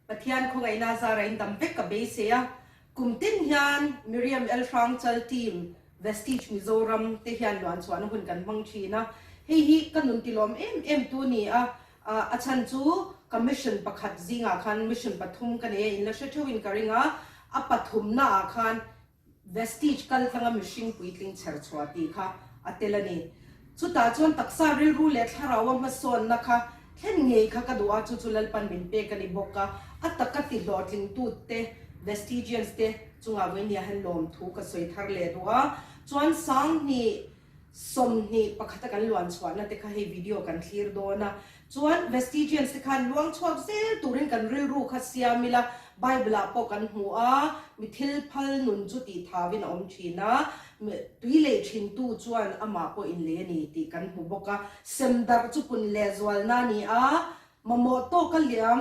Pathian khawngaihna zara in dam vek ka beisei a, kum tin hian Miriam L Hrangchal team Vestige Mizoram te hian luan chhuahna hun kan hmang thin a, hei hi ka nun tilawm em em tu ni a, a chhan chu ka mission pakhat zingah khan mission pathum ka nei a, in la hre theuhin ka ring a, a pathumna ah khan Vestige kal tlanga mihring puitling chher chhuah tih kha a tel a ni. Chutah chuan taksa rilru leh thlaraua hmasawnna kha thlen ngei kha ka duh a, chu chu Lalpan min pek a ni bawk a, a taka ti hlawhtlingtute Vestigians te chungah vawinia hian lawmthu ka sawi thar leh duh a, chuan Sanghnih 21 a kan luan chhuahna te kha hei video kan thlir dawn a, chuan Vestigians te khan luang chhuak zel turin kan rilru kha siam ila, Bible ah pawh kan hmu a, mi thil phal nun chu tih thauin a awm thin a, tui lei thin tu chuan amah pawh inlei a ni tih kan hmu bawk a, sem darh chu pun leh zualna a ni a, mamawh tawka liam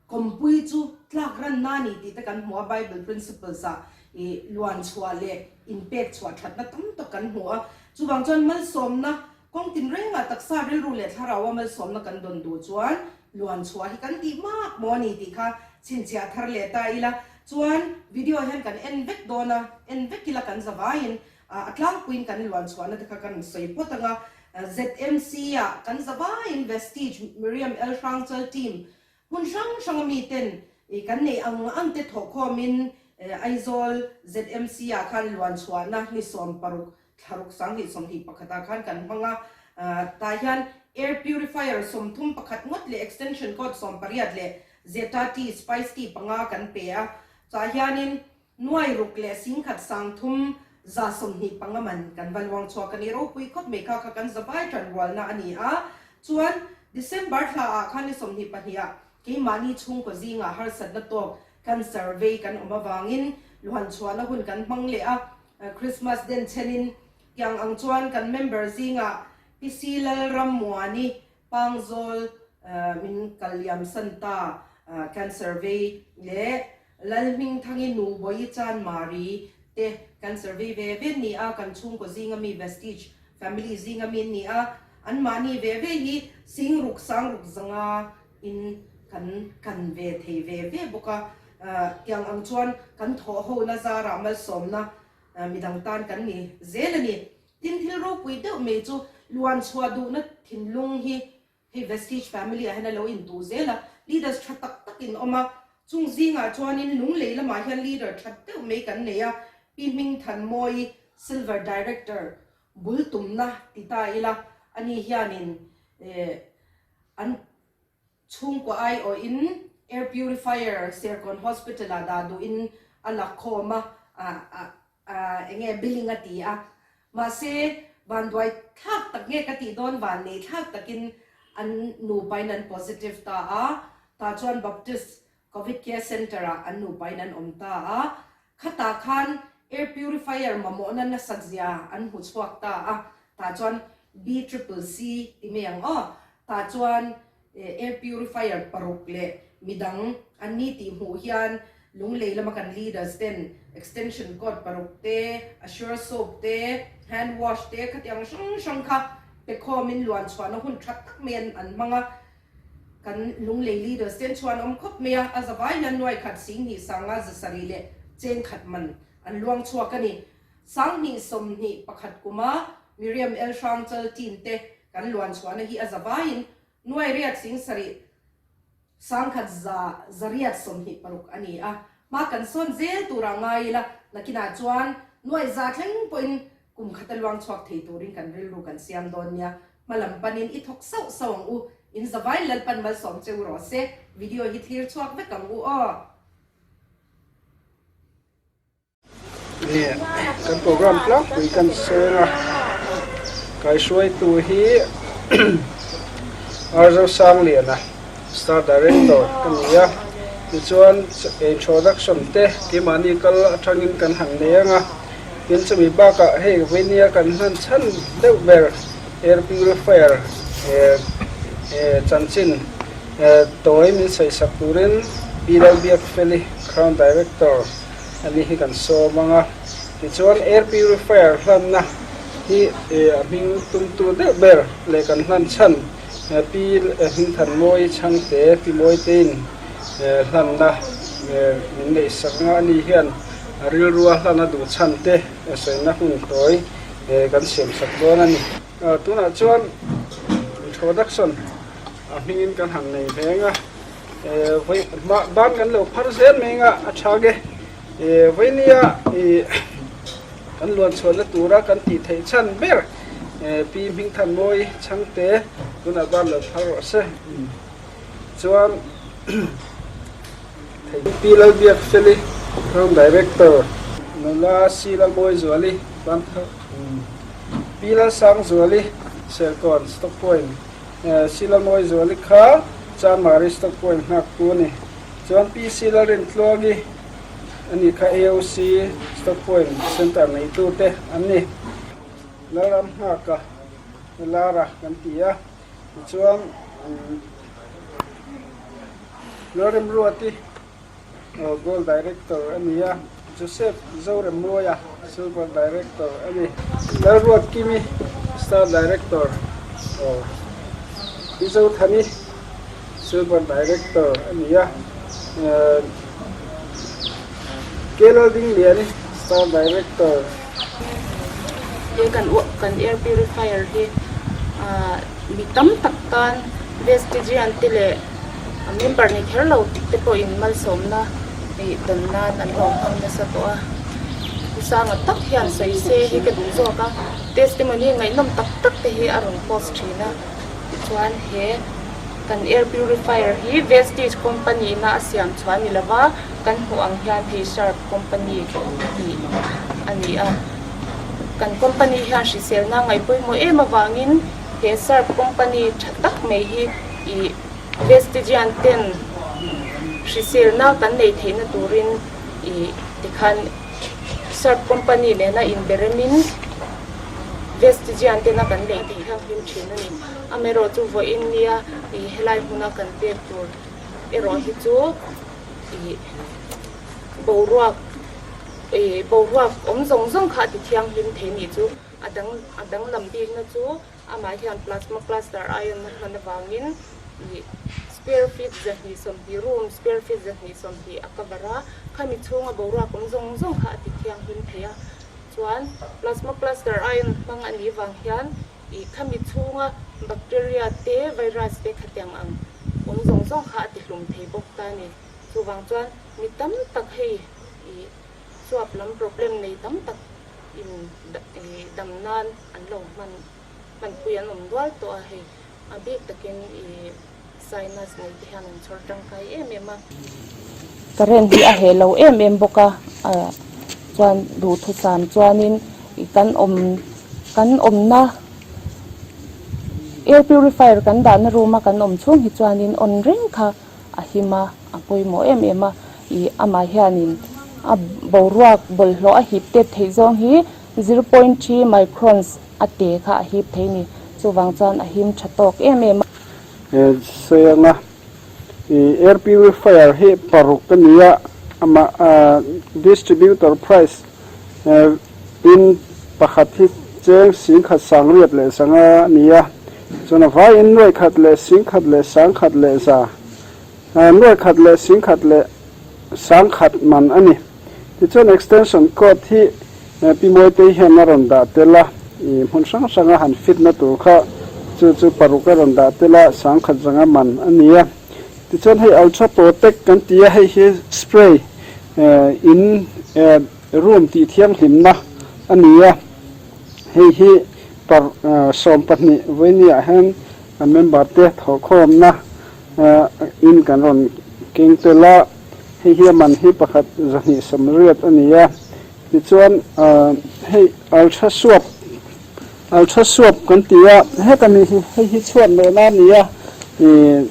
Kawmpui chu tlak ranna a ni tih te kan hmu a, Bible principles ah i luan chhuah leh inpek chhuah thatna tam tak kan hmu a. Chuvang chuan malsawmna kawng tinrengah taksa rilru leh thlaraua malsawmna kan dawn duh chuan luan chhuah hi kan tih mak maw a ni tih kha chhinchhiah thar leh ta ila. Chuan video hian kan en vek dawn a, en vek ila kan zavaiin a tlangpuiin kan luan chhuahna te kha kan sawi phawt ang a. ZMC ah kan zavaiin Vestige Miriam L Hrangchal team Hmun hrang hranga miten kan neih ang ang te thawhkhawmin Aizawl ZMC ah khan luan chhuahna ni 16 thlaruk 2021 ah khan kan hmang a. Tah hian Air Purifier 31 ngawt leh Extension Cord 18 leh Zeta Tea, Spice Tea panga kan pe a. Tah hianin Nuai ruk leh 10,000 325 man kan va luang chhuak a ni. Ropui khawp mai kha kha kan zavai tan rualna a ni a. Chuan December thla ah khan ni 22 ah keimahni chhungkaw zingah harsatna tawk cancer vei kan awm avangin luhan chhuahna hun kan hmang leh a. Christmas den chenin tiang ang chuan kan member zingah Pi Si Lalrammuani Pangzawl min kal liam san ta cancer vei leh Lalhmingthangi nu Bawi Chan Mari te cancer vei ve ve an ni a, kan chhungkaw zinga mi Vestige family zinga mi an ni a, an mahni ve ve hi 6000 60 zanga in kan kan ve thei ve ve bawk a, tiang ang chuan kan thawh hona zarah malsawmna midang tan kan ni zel a ni. Tin, thil ropui deuh mai chu luan chhuah duhna thinlung hi hei Vestige family ah hian a lo intuh zel a, leaders tha tak tak in awm a, chung zingah chuanin Lunglei lamah hian leader tha deuh mai kan nei a, Pi Hmingthanmawii Silver Director bul tumna ti ta ila, ani hianin eh an Chhungkua aiawhin Air Purifier Serkawn Hospital ah dah duhin a lakkhawm a, eng nge billing a ti a. Mahse, vanduai thlak tak nge ka tih dawn van nei thlak takin an nupain an positive ta a, tah chuan Baptist Covid Care Centre ah an nupain an awm ta a. Khatah khan air purifier mamawhna nasat zia an hmu chhuak ta a, tah chuan B triple C ti mai ang aw, tah chuan air purifier paruk leh midang an ni tih hmuh hian Lunglei lama kan leaders ten extension cord paruk te, assure soap te, hand wash te khatiang hrang hrang kha pe khawmin luan chhuahna hun tha tak mai an hmang a. Kan Lunglei leaders ten chuan awm khawp mai a, a zavai hian nuai khat 20 sanga 700 leh cheng khat man an luang chhuak a ni. 2021 kuma Miriam L Hrangchal team te kan luan chhuahna hi a zavaiin nuai riat 7,000 1,126 a ni a, hma kan sawn zel turah ngai ila nakinah chuan nuai za thleng pawhin Kum khata luang chhuak thei turin kan rilru kan siam dawn nia. Hma lam panin i thawk sauh sauh ang u. In zavai Lalpan malsawm che u rawh se. Video hi thlir chhuak vek ang u aw. Nia, kan program tlangpui kan seng a, kaihruaitu hi Arzo Sangliana. Star Director ka ni a, tichuan introduction te keimahni kal atangin kan han nei ang a, tin chumi bakah hei veinia kan hman chhan deuh ber air purifier chanchin tawi min sawisak turin Pi Lalbiakfeli Crown Director a ni hi kan sawm ang a, tichuan air purifier hlanna hi a hming tumtu deuh ber leh kan hlan chhan Pi Hmingthanmawi Chhangte, Pi Mawitein hlanna min neih sak anga ani hian rilrua hlan a duh chhan te sawina hun tawi kan siam sak dawn a ni. Tunah chuan introduction a hmingin kan han nei hmeng a, ban kan lo phar zel mai anga a tha ge. Vainia kan luan chhuahna tura kan tih theih chhan ber Pi Hmingthanmawi Chhangte tunah ban lo phar rawh se. Chuan Pi Lalbiakfeli Town Director Nula Si Lalmawizuali ban phar Pi Lalsangzuali Serkawn Stock Point Si Lalmawizuali kha Chanmari Stock Point nghaktu a ni. Chuan PC Lalrintluangi a nih kha AOC Stock Point Centre neitute an ni. Lalram nghaka Lara kan ti a, tichuan Lalremruati Gold Director a ni a, Joseph Zoremruaia Silver Director a ni. Lalruatkimi Star Director, Pi Zothani Silver Director a ni a, K Laldingliani Star Director. He kan kan air purifier hi mi tam tak tan vestigian te leh member ni kher lo te pawhin malsawmna ih dan nan an lo hmang nasa tawh a, Usanga tak hian sawi se hi ka duh zawk a, testimony ngaihnawm tak tak te hi a rawn post thin a. Tichuan he kan air purifier hi Vestige company ina a siam chhuah a ni lova, kan hmuh ang hian hei Sharp company tih a ni a. Kan company hian hriselna ngaih pawimawh em avangin he Sharp company tha tak mai hi ih Vestigian ten hriselna kan neih theihna turin ih tikhan Sharp company nena inberemin Vestigian tena kan lei tih thianghlim thin a ni. Amaherawh chu vawiin nia ih helai hmuna kan pek tur erawh hi chu ih boruak ih boruak awm zawng zawng kha a ti thianghlim thei nih chu a dang a danglam bikna chu amah hian plasma cluster ion a hman avangin ih square feet 220 room square feet 220 a cover a, khami chhunga boruak awm zawng zawng kha a ti thianghlim thei a. Chuan plasma cluster ion hmang a nih vang hian ih khami chhunga bacteria te virus te khatiang ang awm zawng zawng kha a ti hlum thei bawk ta a ni. Chuvang chuan mi tam tak hei ih chuap lam problem nei tam tak in ih dam nan an lo hman hmanpui an awm dual tawh a hei a bik takin ih sinus nei te hian an chhawr tangkai em em a. Current hi a heh lo em em bawk a, chuan duhthusam chuanin kan awm kan awmna air purifier kan dahna room a kan awm chhung hi chuanin on reng kha a him a, a pawimawh em em a, ih amah hianin a boruak bawlhhlawh a hip tet theih zawng hi 0.3 microns a te kha a hip thei ni, chuvang chuan a him tha tawk em em a. Sawianga air purifier hi paruk a ni a, amah distributor price in pakhat hi cheng singkhat sangriat leh sanga a ni a, chuan a vaiin nuai khat leh singkhat leh sangkhat leh za nuai khat leh singkhat leh sangkhat man a ni. Tichuan extension cord hi Pi Mawitei hian a rawn dah tel a, ih hmun hrang hranga han fit na tur kha chu chu paruk a rawn dah tel a, sangkhat zanga man a ni a. Tichuan hei Ultra Protect kan ti a, hei hi spray in room tih thianghlimna a ni a, hei hi par 12 vawinia hian kan member te thawhkhawmna in kan rawn keng tel a, hei hi a man hi pakhat 280 a ni a. Tichuan hei altha suap altha suap kan ti a, heta mi hi hei hi chhuat lehna a ni a, Ih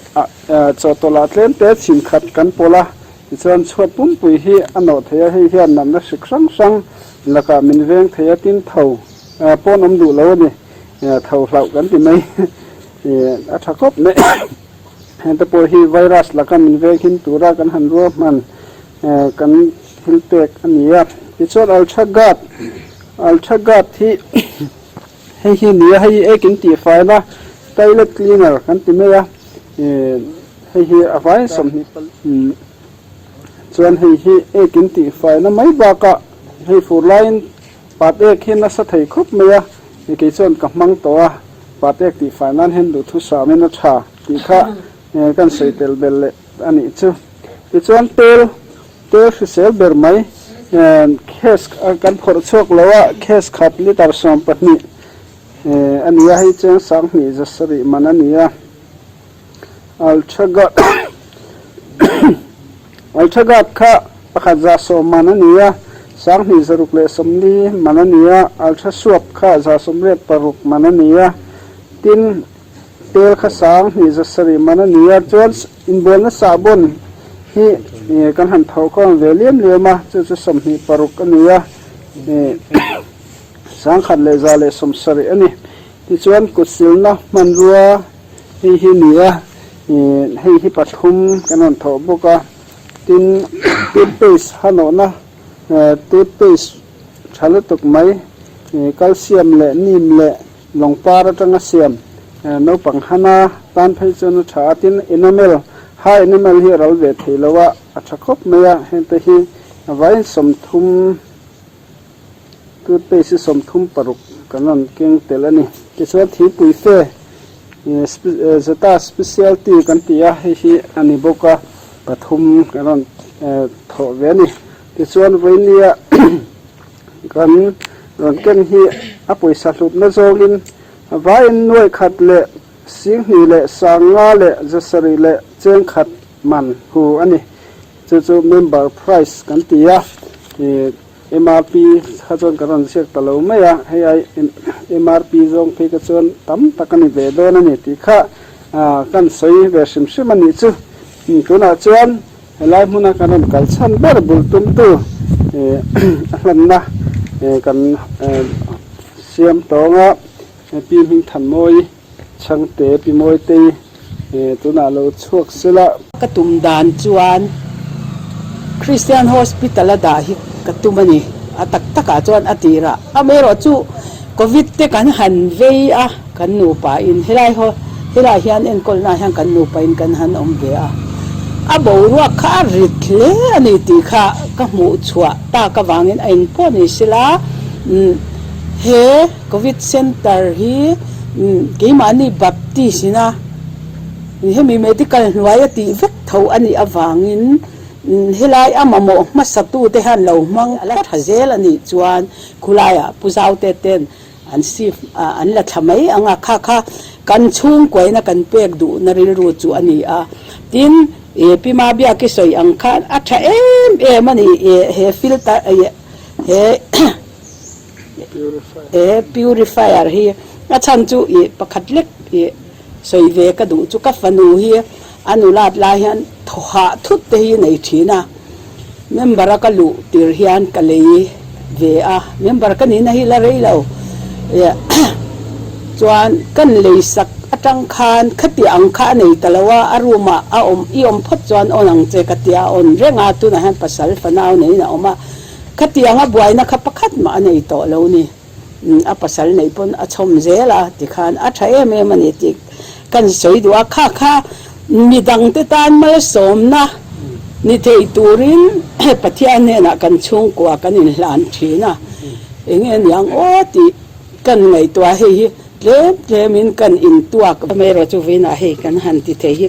chawhtawlh ah tlem te chhin khat kan pawlh a, tichuan chhuat pumpui hi a nawh thei a, hei hian natna hrik hrang hrang lakah min veng thei a, tin tho pawn awm duh lo a ni, tho hlauh kan ti mai a tha khawp mai. Heng te pawh hi virus laka min veng him tura kan han ruahman kan thil pek a ni a, tichuan Ultra Guard, Ultra Guard hi. Hei hi nia hei hi ekin tih faina toilet cleaner kan ti mai a ih hei hi a vai 20 chuan hei hi ekin tih faina mai bakah hei fur laiin pat ek hi nasa thei khawp mai a ih kei chuan ka hmang tawh a pat ek tih fai nan hian duhthusam in a tha tih kha kan sawi tel belh leh a nih chu tichuan tel Tel hrisel ber mai. Case kan phawrh chhuak lo a, case khat litre 12 a ni a, hei cheng 2000 zasarih man a ni a. Ultraguard Ultraguard kha pakhat 110 man a ni a, 2640 man a ni a, Ultrasuap kha 186 man a ni a, tin tel kha 2007 man a ni a, chuan Inbualna sahbawn hi kan han tho khawm ve liam liam a, chu chu 26 a ni a, 1170 a ni. Tichuan kutsilna hmanrua hei hi ni a, hei hi pathum kan rawn thawh bawk a, tin toothpaste hanawhna toothpaste tha lutuk mai calcium leh neem leh Lawngpar atanga siam naupang hana tan phei chuan a tha a, tin enamel, ha enamel hi a ral ve thei lo a, a tha khawp mai a, hengte hi a vaiin 30 toothpaste hi 36 kan rawn keng tel a ni. Tichuan thingpui fe Zeta specialty kan ti a, hei hi a ni bawk a, pathum kan rawn thawh ve a ni. Tichuan vawinia Kan rawn ken hi a pawisa hlutna zawngin vaiin nuai khat leh 2000 leh 5000 leh 700 leh cheng khat man hu a ni. Chu chu member price kan ti a, MRP kha chuan kan rawn ziak ta lo mai a, hei ai MRP zawng phei kha chuan tam tak a ni ve dawn a ni tih kha kan sawi ve hrim hrim a nih chu. Tunah chuan Helai hmuna kan rawn kal chhan ber bul tumtu a hlanna kan siam tawng a, Pi Hmingthanmawi Chhangte, Pi Mawitei tunah lo chhuak sela. Ka tum dan chuan Christian Hospital a dah hi ka tum a ni. A tak takah chuan a tirah amaherawh chu Covid te kan han vei a, kan nupa in helai ho helai hian enkawlna ah hian kan nupa in kan han awm ve a, a boruak kha a rit hle a ni tih kha ka hmuh chhuah tak avangin a engpawh ni sela he Covid Centre hi keimahni Baptist ina hemi medical hnuai a tih vek tho a nih avangin Helai a mamawh hmasatute hian lo hmang a la tha zel a nih chuan khulaiah Pu Zaute ten an shift an la thla mai ang a, kha kha kan chhungkuaina kan pek duhna rilru chu a ni a. Tin, Pi Mabiaki sawi ang khan a tha em em a ni he filter he he purifier hi a chhan chu pakhat lek Sawi ve ka duh chu ka fanu hi a nulat lai hian thaw hah thut te hi nei thin a, member a ka luh tir hian ka lei ve a, member ka nihna hi la rei lo chuan kan lei sak atang khan khati ang kha a nei ta lo a, a room ah a awm i awm phawt chuan on ang che ka tia a on reng a, tunah hian pasal fanau neiin a awm a, khati anga buaina kha pakhat mah a nei tawh lo ni. A pasal neih pawn a chhawm zel a tikhan a tha em em a ni tih kan sawi duh a, kha kha midangte tan malsawmna ni thei turin Pathian hnenah kan chhungkua kan inhlan thin a, eng nge niang aw tih kan ngaihtuah hei hi tlem tlemin kan intuak. Amaherawhchu vawiinah hei kan han ti thei hi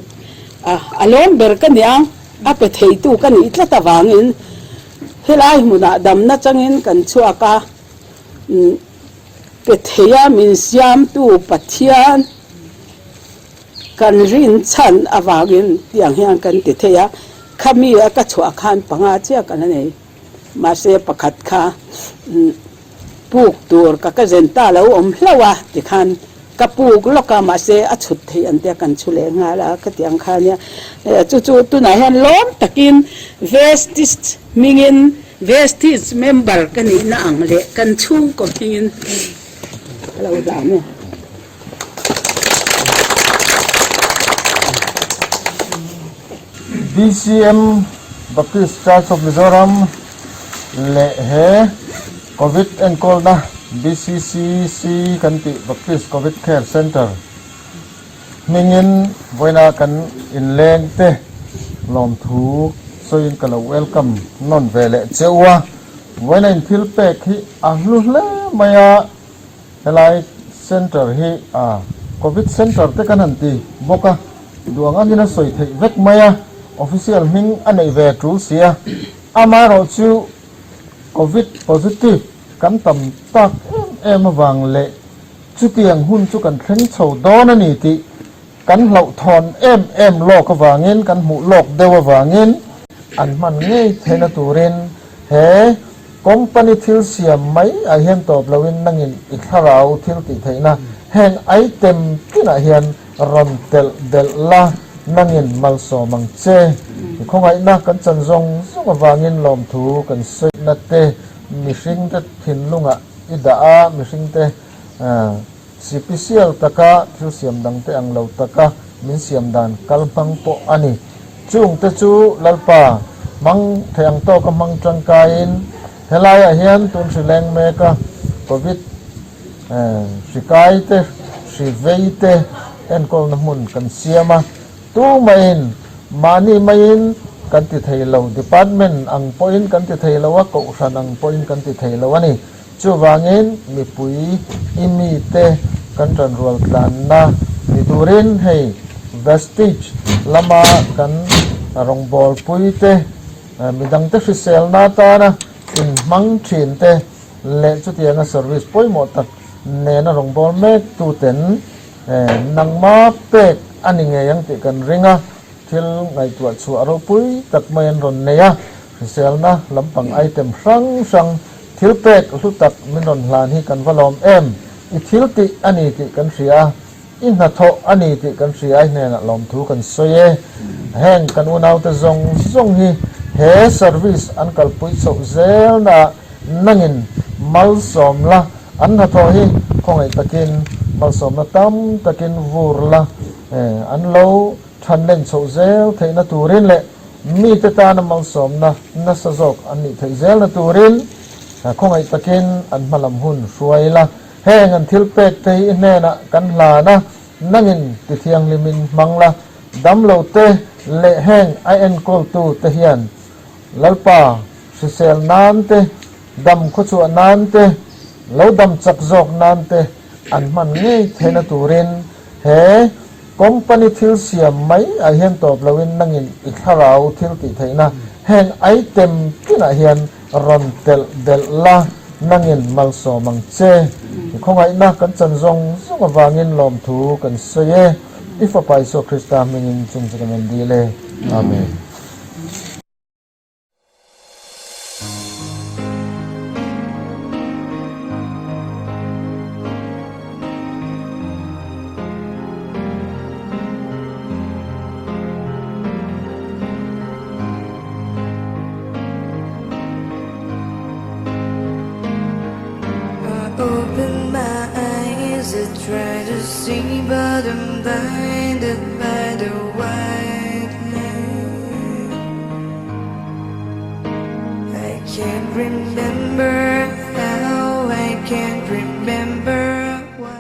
a lawm ber ka niang, a pe theitu ka nih tlat avangin helai hmunah damna changin kan chhuak a. Pe theia min siamtu Pathian kan rinchhan avangin tiang hian kan ti thei a, khami a ka chhuah khan panga chiah ka la nei. Mahse pakhat kha puk tur ka ka zen ta lo awm hlauh a tikhan. Ka puk lawk a, mahse a chhut theih an tia kan chhu leh nghal a, ka ti ang kha nia. Chu chu tunah hian lawm takin Vestige hmingin Vestige member ka nihna ang leh kan chhungkaw hmingin ka lo hlan e. BCM, Baptist Church of Mizoram, leh he Covid enkawlna BCCC kan tih Baptist Covid Care Centre hmingin vawiina kan inleng te lawmthu sawiin ka lo welcome nawn ve leh che u a. Vawiina inthil pek hi a hlu hle mai a, helai centre hi a Covid centre te kan han ti bawk a, duh ang angin a sawi theih vek mai a, official hming a neih ve tul si a, amaherawhchu Covid positive kan tam tak em em avang leh chutiang hun chu kan thleng chho dawn a ni tih kan hlauhthawn em em lawk avangin, kan hmuh lawk deuh avangin an hman ngei theihna turin he company thil siam mai ah hian tawp loin nangin i thlarau thil tih theihna heng item tinah hian rawn telh belh la, nangin malsawm ang che. I khawngaihna kan chan zawng zawng avangin lawmthu kan sawihna te mihringte thinlungah i dah a, mihringte sipisial taka thil siam dangte ang lo taka min siam dan kal hmang pawh a ni. Chungte chu Lalpa hmang thei ang tawka hmang tangkaiin helaiah hian tun hri leng meka Covid Hri kai te, hri vei te enkawlna hmun kan siam a, tumaiin mahni maiin kan ti thei lo, department ang pawhin kan ti thei lo a, kohhran ang pawhin kan ti thei lo a ni. Chuvangin mipui i mite kan tanrual tlanna ni turin hei Vestige lama kan rawngbawlpui te, midangte hriselna atana inhmang thin te, leh chutianga service pawimawh tak nena rawngbâwl mek tuten nangma pek a ni ngei ang tih kan ring a, thil ngaihtuah chhuah ropui tak mai an rawn nei a, hriselna lampang item hrang hrang thil pek hlu tak min rawn hlan hi kan va lawm em, i thil tih a ni tih kan hria a, i hnathawh a ni tih kan hria a, i hnenah lawmthu kan sawi e. Heng kan unaute zawng zawng hi he service an kalpui chhoh zelnaah Nangin malsawm la, an hnathawh hi khawngaih takin malsawmna tam takin vur la, an lo thanlen chhoh zel theihna turin leh mite tana malsawmna nasa zawk an nih theih zelna turin khawngaih takin an hmalam hun hruai la. Heng an thil pek te hi i hnenah kan hlan a, nangin tithianghlimin hmang la, damlote leh heng a enkawltu te hian Lalpa, hrisel nan te, dam khawchhuah nan te, lo dam chak zawk nan te an hman ngei theihna turin he company thil siam mai ah hian tawp loin nangin i thlarau thil tih theihna heng item tinah hian rawn telh belh la, nangin malsawm ang che. I khawngaihna kan chan zawng zawng avangin lawmthu kan sawi e. I Fapa Isua Krista hmingin chung chu kan rawn dil e. Amen. I open my eyes I try to see but I'm blinded by the white light I can't remember how I can't remember why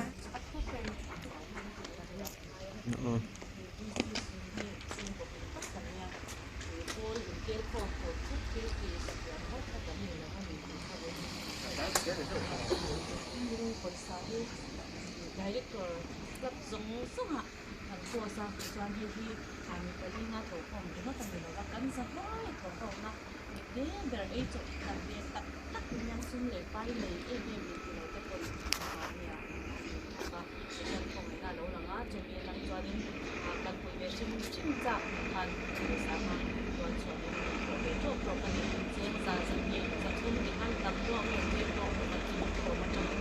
Director club zawng zawngah kan post a chuan hei hi mi palinga thawhkhawm ringawt a ni lo va kan za hlai thawhkhawmna dik hle ber ei chawp khat ve tak tak nia sum leh pai nei em em in ti lo te pawn nia an in thawk a tichuan khawngaihna a lo lang a chumi atang chuanin kan pui ve hrim hrim chak hnu khan pawisa kha tuan chhuah in min thawh ve tawk tawk a ni cheng za zahnih zathum ti khan tam tawk nge tlem tawk pawh kan chhung khawm atangin.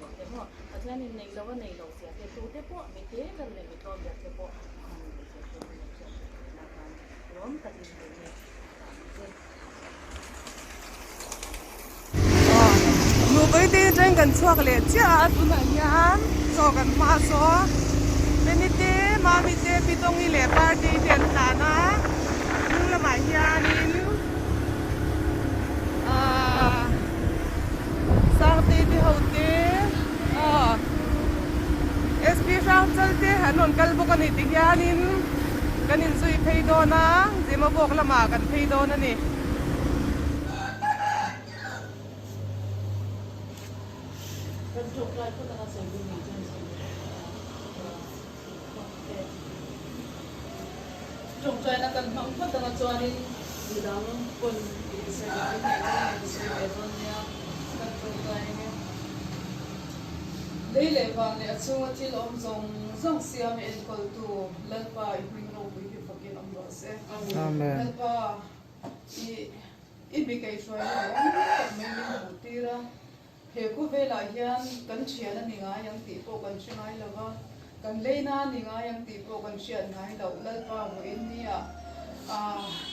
zia te maw, Pathianin nei lo a nei lo zia te, tute pawh mi te ber leh mi tlawm ber te pawh a hman duh zia te min lo hriat theih theihna atan lawm takin keini a dah ang che. Nupui te atangin kan chhuak leh chiah a tunah hian chaw kan hma saw Penny te Mami te Pi Tawngi leh Party te an tlan a hnung lamah hianin ahh Sangtei te ho te aw SP Hrangchal te an rawn kal bawk a ni ti hianin kan inzui phei dawn a Zemabawk lamah kan phei dawn a ni. Tawngtaina kan hmang phawt anga chuanin midang pawn sawi duh in neih chuan kan sawi ve dawn nia kan tawngtai ange. Lei leh van leh a chhunga thil awm zawng zawng siam i enkawltu Lalpa i hming ropui hi fakin awm rawh se. Lalpa i i mi kaihhruaina duhawm tak mai min hmuh tir a. He khawvelah hian kan thian a ni ngai ang tih pawh kan hre ngai lo va, kan leina a ni ngai ang tih pawh kan hriat ngai loh. Lalpa vawiin nia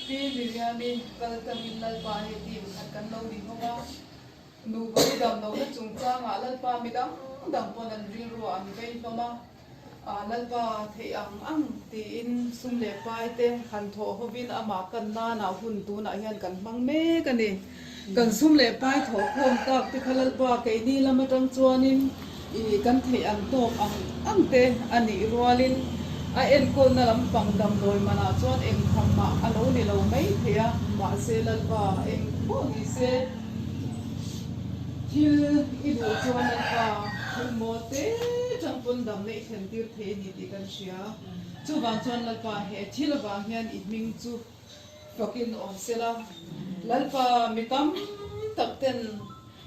Pi Miriami kal tlangin Lalpa hei team khat kan lo ni ho a, nupa i dam lohna chungchangah Lalpa mi dang dang pawn an rilruah an vei hlawm a. Lalpa theih ang ang tiin sum leh pai te han thawh hovin amah kan nanah hun tunah hian kan hmang mek a ni. Kan sum leh pai thawh khawm tak te kha Lalpa keini lam atang chuanin i kan theih ang tawk ang ang te a nih rualin a enkawlna lampang damdawi manah chuan engtham mah a lo ni lo mai thei a, mahse Lalpa eng pawh ni se. Thil i duh chuan Lalpa thil mawl te tang pawn damna i thlen tir thei a ni tih kan hria. Chuvang chuan Lalpa he thil avang hian i hming chu fakin awm sela. Lalpa mi tam tak ten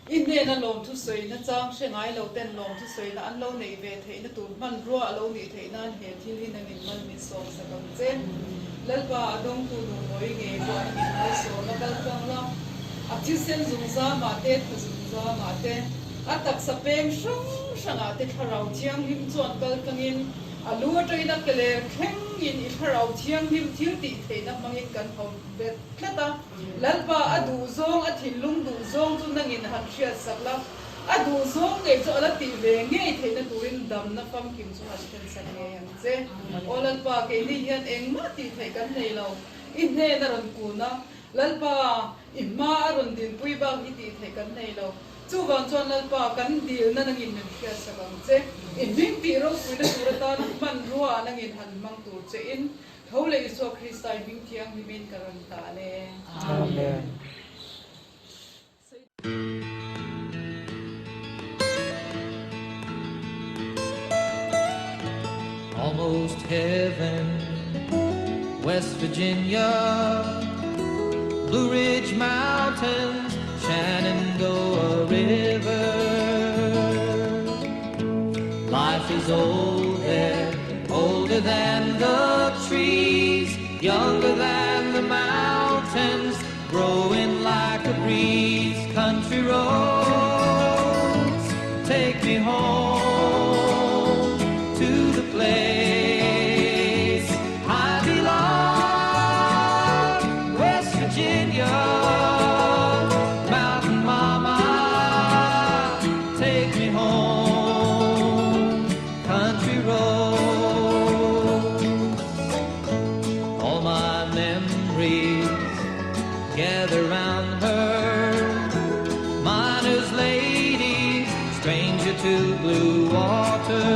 i hnena lawmthu sawina chang hre ngai lo ten lawmthu sawina an lo neih ve theihna tur hmanrua a lo nih theih nan he thil hi nangin mal min sawm sak ang che. Lalpa a dawngtu nungmawi ngei pawh nangin malsawm a kal tlang la. A thisen zungzamah te, tha zungzamah te, a taksa peng hrang hrangah te thlarau thianghlim chuan kal tlangin a lu atangin a ke ler thlengin i thlarau thianghlim thil tih theihna hmangin kan hawm bet tlat a. Lalpa a duhzawng, a thinlung duhzawng chu nangin han hriatsak la, a duhzawng ngei chu a la tih ve ngei theihna turin damna famkim chu han thlensak ngei ang che. Aw Lalpa, keini hian engmah tih theih kan nei lo, i hnen a rawn kun a, Lalpa, i hma a rawn dinpui bak hi tih theih kan nei lo. Chuvang chuan Lalpa, kan dilna nangin min hriatsak ang che. I hming tih ropuina tur atana hmanrua ah nangin han hmang tur che in, tho leh Isua Krista i hming thianghlimin ka rawn tan e. Amen. Almost heaven, West Virginia, Blue Ridge Mountains, Shenandoah River. Life is old there, older than the trees, younger than the mountains, growing like a breeze. Country roads, take me home to the place I belong, West Virginia, Mountain Mama, take me home, country roads. All my memories gather round her. Miner's lady, stranger to blue water.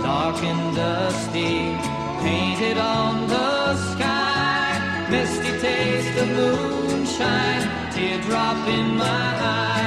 Dark and dusty, painted on the sky. Misty taste of moonshine, teardrop in my eye.